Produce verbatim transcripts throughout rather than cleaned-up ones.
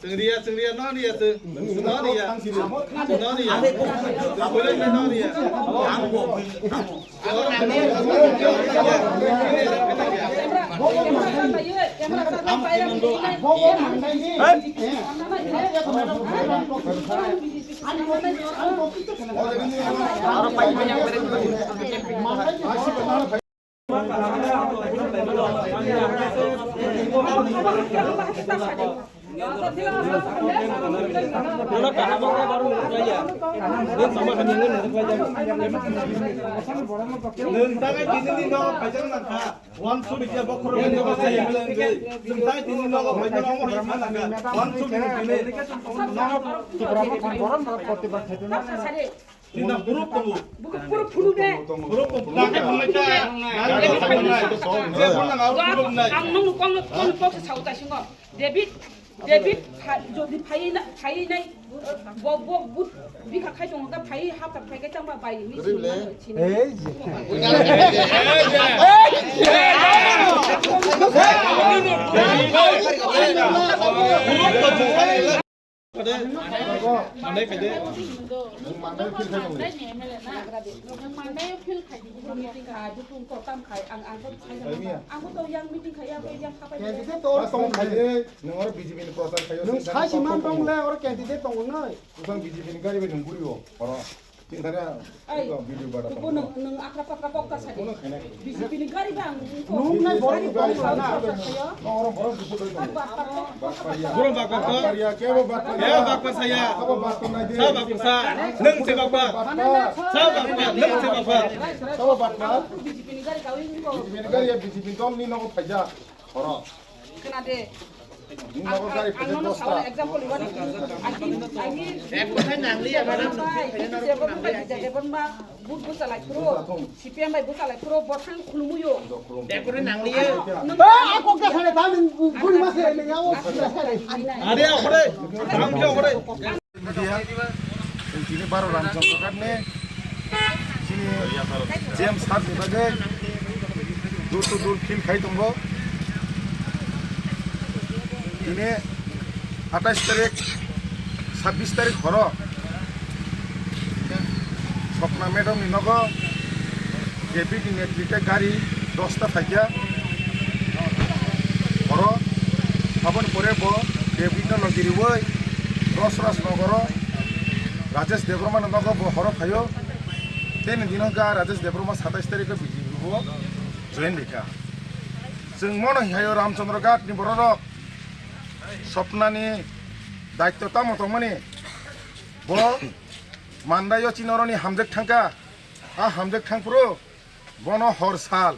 Chwngriya, chwngriya, no riya, chwng. No riya. No riya. Chwngriya, no riya. Nwng tangwi tini ni nogo phaijak nang kha. One suri khe bokhorok ni nogo se M L A wngwi. Nwng tangwi tini nogo phaijak nang kha. One suri ni tini. Tini borok tongo. Borok tongo. Nang khe thangwi ta. Nang khe thangwi ta. Je phone nang aro phone nai. Ang nung kong kong kok sa sa utai singo. David, David, pha-, jodi phai na, phai nai, bo, bo, but, bikha khai tongo, ta phai, hapta phai kai tangma bai, ni sini mano, sini. Ei, je. Ang, ang to phai na, ang to yang meeting khai, yang, yang khapai. Candidate to oro tong khai de, nwng oro B J P ni prochar khai o, nwng sai si man tong le, oro candidate tong nai. Bwsang B J P ni gari bai nwng guri o, oro. Tin thani a, ai, video bada tubu tong. Nwng, nwng akra pakra kok ta sadi. Kono khaina. B J P ni gari ba ang nwng nai borok ni gari ba na. No, oro borok dusu doi tong. Borok bak bak. Bak bak ya. Kebo bak bak saya. Kebo bak bak nai de. Sa bak bak sa. Nwng se bak bak. Sa bak bak. Nwng se bak bak. Sabo bak bak. B J P ni gari ya, B J P dol ni nogo phaijak. Oro. Khna de. Ni nogo gari phaijak. Ang nono sa example iwadi. Ang, ang. Ek kothai nang liya, madam. Debon bai, Debon ba, but busa lai phuru. C P M bai busa lai phuru, bothang khulumuyo. Ek kothai nang liya. Ba, ako ka sare ta nung guri mase, nung yawo. Are, akore. Ang khe akore. Media, chwng tini baro Ramchandra Ghat ni chini James sir ni bagwi door to door field khai tongo. Tini atais tarik, sabbish tarik horo Swapna madam ni nogo David ni netrite gari dosta phaikha. Oro aboni pore bo David no logi riwi Rosraj nogoro Rajesh Debbarma no nogo bo horo phaio. Tei ni dino ga Rajesh Debbarma satais tarikh o B J P bo join rikha. Chwng mono hihaio Ramchandra Ghat ni bororok Swapna ni daityo tamo tongmani bo mandaio chini oroni hamjak thangkha. A hamjak thangphuru bono hor sal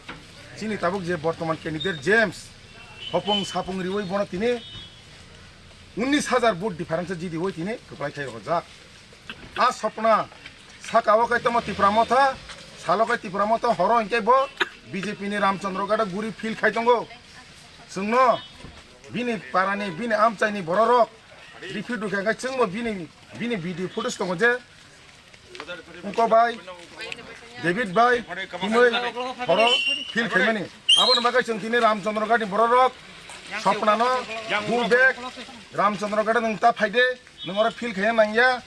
chini tabuk je bortoman candidate James hopung sapung riwi bono tini unnish hajar vote difference jidiwi tini kwplai khai rojak. A Swapna saka o khe tamo Tipra Motha, salo khe Tipra Motha, horo hinkhe bo B J P ni Ramchandra Ghat o guri field khai tongo. Chwngno bini parani, bini amchaini bororok riphi dukha khe chwngbo bini, bini video footage tongo je Ungko bai, David bai, himwi horo field khaimani. Aboni bagwi chwng tini Ramchandra Ghat ni bororok Swapna no go back, Ramchandra Ghat nwng ta phaide, nwng oro field khaina nangya.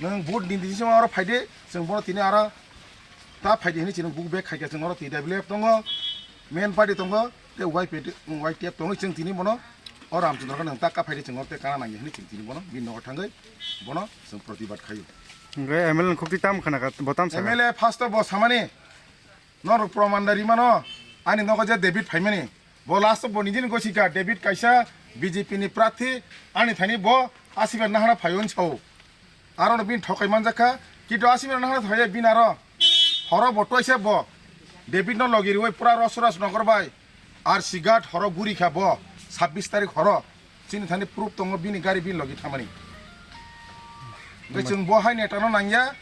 Nwng vote ni decision oro phaidi, chwng bono tini aro ta phaidi hwnwi chini buk bag khaikha, chwng oro T W F tongo, main party tongo, tei Y P T, Y T F tongo, chwng tini bono o Ramchandra nwng ta ka phaidi chwng oro tei kana nangya hwnwi chwng tini bono bini nogo thangwi bono chwng protibad khaio. Hwnkhe M L A ni khukti tam khana kha, bo tam saka? M L A first o bo samani, norok proman da rimano, ani nogo je David phaimani, bo last o bo nijini gosi kha, David kaisa B J P ni prarthi, ani thani bo asiba nahana phaio hwn sao. Aro no bini thokai manjak kha, kintu asiba nahana thaiya bini aro horo bo toisa bo David no logi riwi pura Rosras nogor bai R C Ghat horo guri kha bo sabbish tarik horo. Chini thani proof tongo bini gari bini logi thamani. Tei chwng bo hai neta no nangya,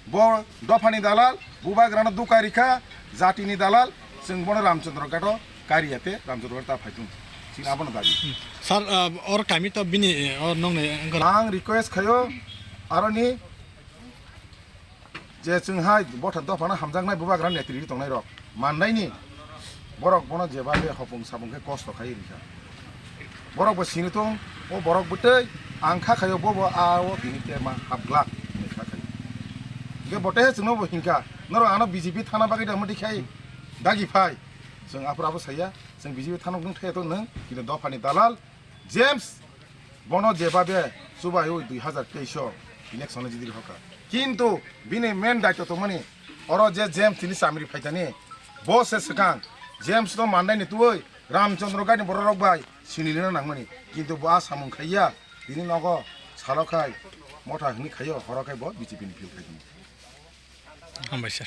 bo dophani dalal, bubagrano duka rikha, jatini dalal, chwng bono Ramchandra Ghato kariya te Ramchandra Ghato ta phaitung. Chini abono dabi. Sir, uh, or kami to bini, uh, or nong ne, ang request khayo, aroni je chwng hai botha dophano hamjaknai bubagra netri tongnai rok mannaini borok bono jeba be hopung sapung khe kosto khai rikha. Borok bo sini tong, o borok bwtwi ang kha khayo bo bo a o tini te ma hapglak hinwi kha khayo. Hingke bote he chwngno bo hinkha, norok ano B J P thana bagwi da mudi khai dagi phai. Chwng aphuru abo saya, chwng B J P thana wng thaya to nwng, kintu dophani dalal, James, bono jeba be chubai oi dui hazar teis o election o jidiri hoka. Kintu bini main daito tongmani oro je James tini chamri phaitani, bo se swkang James no mannai ni tuoi Ramchandra Ghato ni borok rok bai sinilina nangmani. Kintu bo a samung khaiya, tini nogo salo khai motha hwnwi khaio, horo khai bo B J P ni field khai tongmo. Hambai sir.